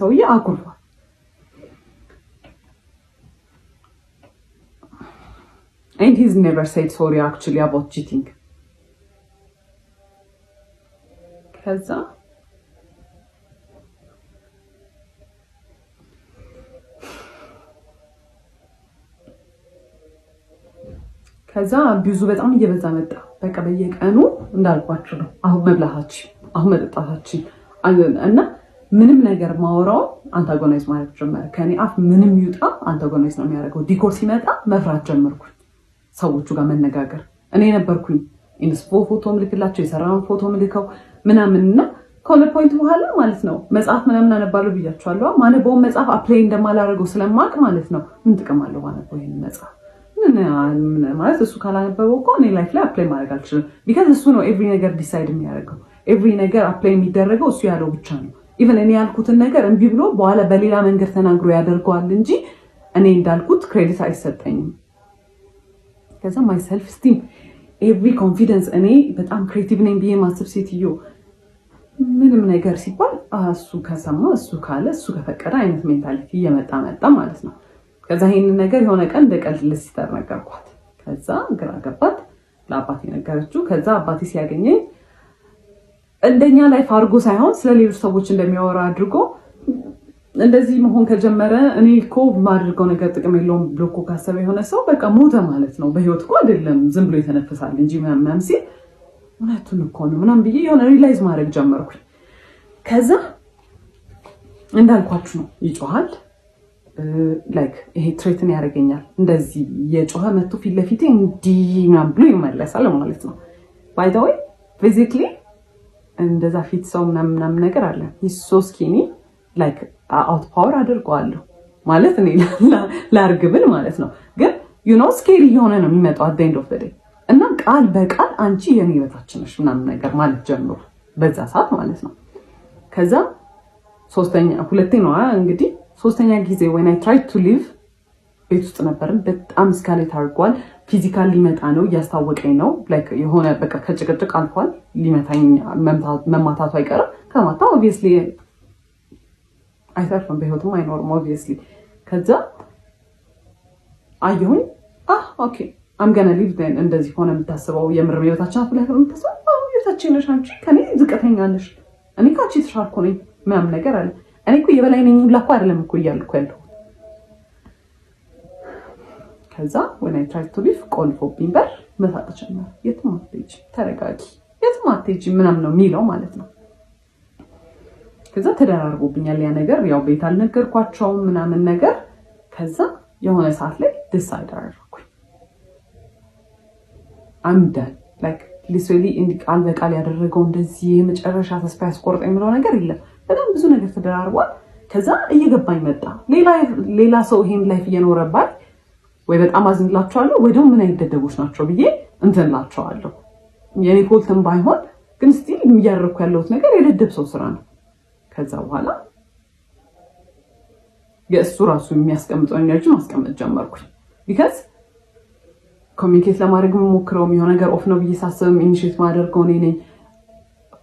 ሰውዬ አኩርፏል። And he's never said sorry actually about cheating። ከዛ abuse ኡ በጣም እየበዛ መጣ። በቃ በየቀኑ እንዳልኳችሁ ነው። አሁን መብላታችን፣ አሁን መጠጣታችን እና ምንም ነገር ማወራው antagonize ማለት ጀመረ። ከኔ አፍ ምንም ይውጣ antagonize ነው የሚያደርገው። Decor ሲመጣ መፍራት ጀመርኩኝ። ሰዎቹ ጋር መነጋገር እኔ ነበርኩኝ inspo ፎቶ ምልክላቸው፣ የሰራውን ፎቶ ምልከው ምናምን። እና ከሆነ point በኋላ ማለት ነው መጽሐፍ ምናምን አነባለሁ ብያቸዋለሁ። ማነበውን መጽሐፍ apply እንደማላደርገው ስለማቅ ማለት ነው፣ ምን ጥቅም አለው ማነበው ይሄን መጽሐፍ? ማለት እሱ ካላነበበው እኮ እኔ life ላይ apply ማድረግ አልችልም። Because እሱ ነው every ነገር decide የሚያደርገው። Every ነገር apply የሚደረገው እሱ ያለው ብቻ ነው። Even እኔ ያልኩትን ነገር እምቢ ብሎ በኋላ በሌላ መንገድ ተናግሮ ያደርገዋል እንጂ እኔ እንዳልኩት credit አይሰጠኝም። ከዛ my self esteem፣ every confidence፣ እኔ በጣም creative ነኝ ብዬ ማስብ ሴትዮ ምንም ነገር ሲባል እሱ ከሰማ፣ እሱ ካለ፣ እሱ ከፈቀደ አይነት mentality እየመጣ መጣ ማለት ነው። ከዛ ይሄንን ነገር የሆነ ቀን እንደ ቀልድ ለ sister ነገርኳት። ከዛ ግራ ገባት። ለአባቴ ነገረችው። ከዛ አባቴ ሲያገኘኝ እንደኛ life አድርጎ ሳይሆን ስለ ሌሎች ሰዎች እንደሚያወራ አድርጎ፣ እንደዚህ መሆን ከጀመረ፣ እኔ እኮ የማደርገው ነገር ጥቅም የለውም ብሎ እኮ ካሰበ የሆነ ሰው በቃ ሞተ ማለት ነው። በህይወት እኮ አይደለም፣ ዝም ብሎ የተነፍሳል እንጂ ምናምን ሲል፣ እውነቱን እኮ ነው ምናምን ብዬ የሆነ realize ማድረግ ጀመርኩኝ። ከዛ እንዳልኳችሁ ነው፣ ይጮሃል። Like ይሄ threaten ያደርገኛል። እንደዚህ የጮኸ መቶ ፊት ለፊቴ እንዲህ ምናምን ብሎ ይመለሳል ማለት ነው። By the way, physically እንደዛ fit ሰው ምናምን ምናምን ነገር አለ፣ so skinny, like out power አድርገዋለሁ ማለት እኔ ላርግ ብል ማለት ነው። ግን scary እየሆነ ነው የሚመጣው at end of the day። እና ቃል በቃል አንቺ የኔ በታች ነሽ ምናምን ነገር ማለት ጀምሮ በዛ ሰዓት ማለት ነው። ከዛ ሶስተኛ፣ ሁለቴ ነው እንግዲህ፣ ሶስተኛ ጊዜ when I try to leave ቤት ውስጥ ነበርን። በጣም escalate አድርጓል። Physical ሊመጣ ነው፣ እያስታወቀኝ ነው። Like የሆነ በቃ ከጭቅጭቅ አልፏል። ሊመታኝ፣ መማታቱ አይቀርም። ከማታ obviously አይተርፍም፣ በህይወትም አይኖርም obviously። ከዛ አየሁኝ፣ okay, I'm gonna leave። እንደዚህ ሆነ የምታስበው የምር የበታችን ናት ብለህ የምታስበው፣ የበታችን ነሽ አንቺ፣ ከኔ ዝቅተኛ ነሽ፣ እኔ ከአንቺ የተሻልኩ ነኝ ምናምን ነገር አለ። እኔ እኮ የበላይ ነኝ ሁላ እኮ አይደለም እኮ እያልኩ ያለሁት። ከዛ when I try to leave ቆልፎብኝ በር መሳቅ ጀመረ። የትም አትሄጂም፣ ተረጋጊ፣ የትም አትሄጂም ምናምን ነው የሚለው ማለት ነው። ከዛ ተደራርቦብኛል ያ ነገር፣ ያው ቤት አልነገርኳቸውም ምናምን ነገር። ከዛ የሆነ ሰዓት ላይ decide አደረኩኝ። I'm done. Like literally እንዲህ ቃል በቃል ያደረገው እንደዚህ የመጨረሻ ተስፋ ያስቆርጠ የሚለው ነገር የለም። በጣም ብዙ ነገር ተደራርቧል። ከዛ እየገባኝ መጣ። ሌላ ሰው ይሄን life እየኖረባት ወይ በጣም አዝንላቸዋለሁ ወይ ደግሞ ምን አይነት ደደቦች ናቸው ብዬ እንትን እላቸዋለሁ። የኔ fault ም ባይሆን ግን still እያደረግኩ ያለሁት ነገር የደደብ ሰው ስራ ነው። ከዛ በኋላ የእሱ ራሱ የሚያስቀምጠው energy ማስቀመጥ ጀመርኩኝ። Because communicate ለማድረግ የምሞክረውም የሆነ ነገር off ነው ብዬ ሳስብም initiate ማደርገው እኔ ነኝ።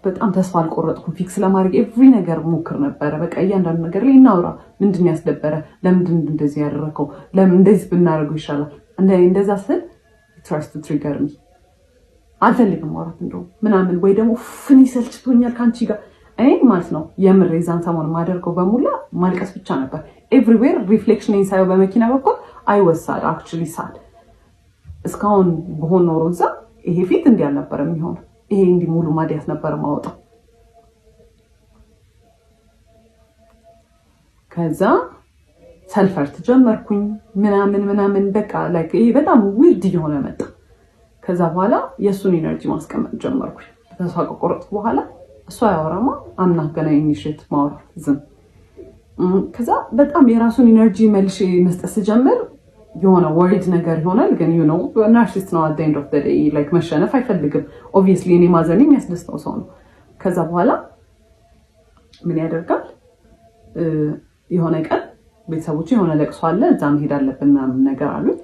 በጣም ተስፋ አልቆረጥኩም። Fix ለማድረግ every ነገር ሞክር ነበረ። በቃ እያንዳንዱ ነገር ላይ እናውራ። ምንድን ያስደበረ? ለምንድን እንደዚህ ያደረገው? ለምን እንደዚህ ብናደርገው ይሻላል? እንደዛ ስል tries to trigger me፣ አልፈልግም ማውራት እንደውም ምናምን፣ ወይ ደግሞ ፍን ሰልችቶኛል ከአንቺ ጋር እኔ ማለት ነው። የምር የዛን ሰሞን ማደርገው በሙላ ማልቀስ ብቻ ነበር። Everywhere reflection ሳየው በመኪና በኩል I was sad, actually sad። እስካሁን በሆን ኖሮ እዛ ይሄ ፊት እንዲህ አልነበረ የሚሆነው። ይሄ እንዲህ ሙሉ ማዲያት ነበር ማወጣው። ከዛ self hurt ጀመርኩኝ ምናምን ምናምን፣ በቃ like ይሄ በጣም weird እየሆነ መጣ። ከዛ በኋላ የእሱን energy ማስቀመጥ ጀመርኩኝ። ተስፋ ከቆረጥኩ በኋላ እሱ አያወራማ፣ I'm not gonna initiate ማውራት፣ ዝም። ከዛ በጣም የራሱን energy መልሼ መስጠት ስጀምር የሆነ worried ነገር ይሆናል። ግን narcissist ነው። At end of the day like መሸነፍ አይፈልግም። Obviously እኔ ማዘን የሚያስደስተው ሰው ነው። ከዛ በኋላ ምን ያደርጋል? የሆነ ቀን ቤተሰቦች የሆነ ለቅሶ አለ፣ እዛ መሄድ አለብን ምናምን ነገር አሉኝ።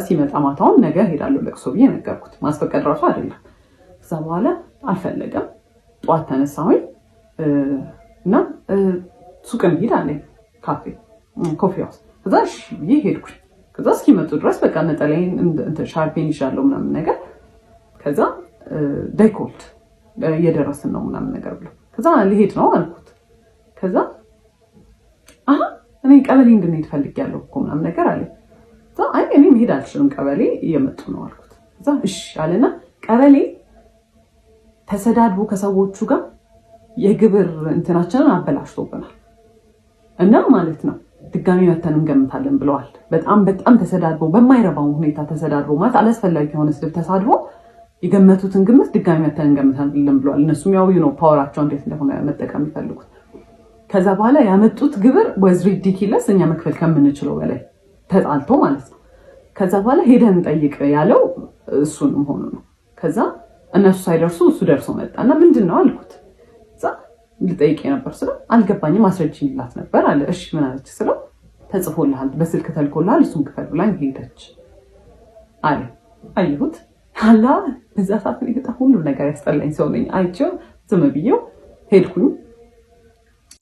ሲመጣ ማታውን ነገ ሄዳለሁ ለቅሶ ብዬ ነገርኩት። ማስፈቀድ ራሱ አይደለም። ከዛ በኋላ አልፈለገም። ጠዋት ተነሳሁኝ እና ሱቅ እንሂድ አለኝ። ካፌ coffee house። ከዛ እሺ ብዬ ሄድኩኝ። ከዛ እስኪመጡ ድረስ በቃ ነጠላዬን ሻርፔን ይዣለሁ ምናምን ነገር። ከዛ they called፣ እየደረስን ነው ምናምን ነገር ብሎ፣ ከዛ ልሄድ ነው አልኩት። ከዛ አሀ እኔ ቀበሌ እንድንሄድ ፈልጌያለሁ እኮ ምናምን ነገር አለ። አይ እኔ መሄድ አልችልም፣ ቀበሌ እየመጡ ነው አልኩት። ከዛ እሺ አለና ቀበሌ ተሰዳድቦ ከሰዎቹ ጋር የግብር እንትናችንን አበላሽቶብናል እና ማለት ነው ድጋሚ መተን እንገምታለን ብለዋል። በጣም በጣም ተሰዳድቦ፣ በማይረባው ሁኔታ ተሰዳድቦ፣ ማለት አላስፈላጊ የሆነ ስድብ ተሳድቦ የገመቱትን ግምት ድጋሚ መተን እንገምታለን ብለዋል። እነሱም ያው ነው power ኣቸው እንዴት እንደሆነ መጠቀም የሚፈልጉት። ከዛ በኋላ ያመጡት ግብር was ridiculous፣ እኛ መክፈል ከምንችለው በላይ ተጣልቶ ማለት ነው። ከዛ በኋላ ሄደን እንጠይቅ ያለው እሱን መሆኑ ነው። ከዛ እነሱ ሳይደርሱ እሱ ደርሶ መጣ እና ምንድን ነው አልኩት። ልጠይቅ ነበር ስለው አልገባኝም፣ አስረጅኝ ይላት ነበር አለ። እሺ ምን አለች ስለው ተጽፎልሃል፣ በስልክ ተልኮልሃል፣ እሱን ክፈል ብላኝ ሄደች አለ። አየሁት አላ በዛ ሰዓት እኔ በጣም ሁሉም ነገር ያስጠላኝ ሰው ነኝ። አይቼው ዝም ብዬው ሄድኩኝ።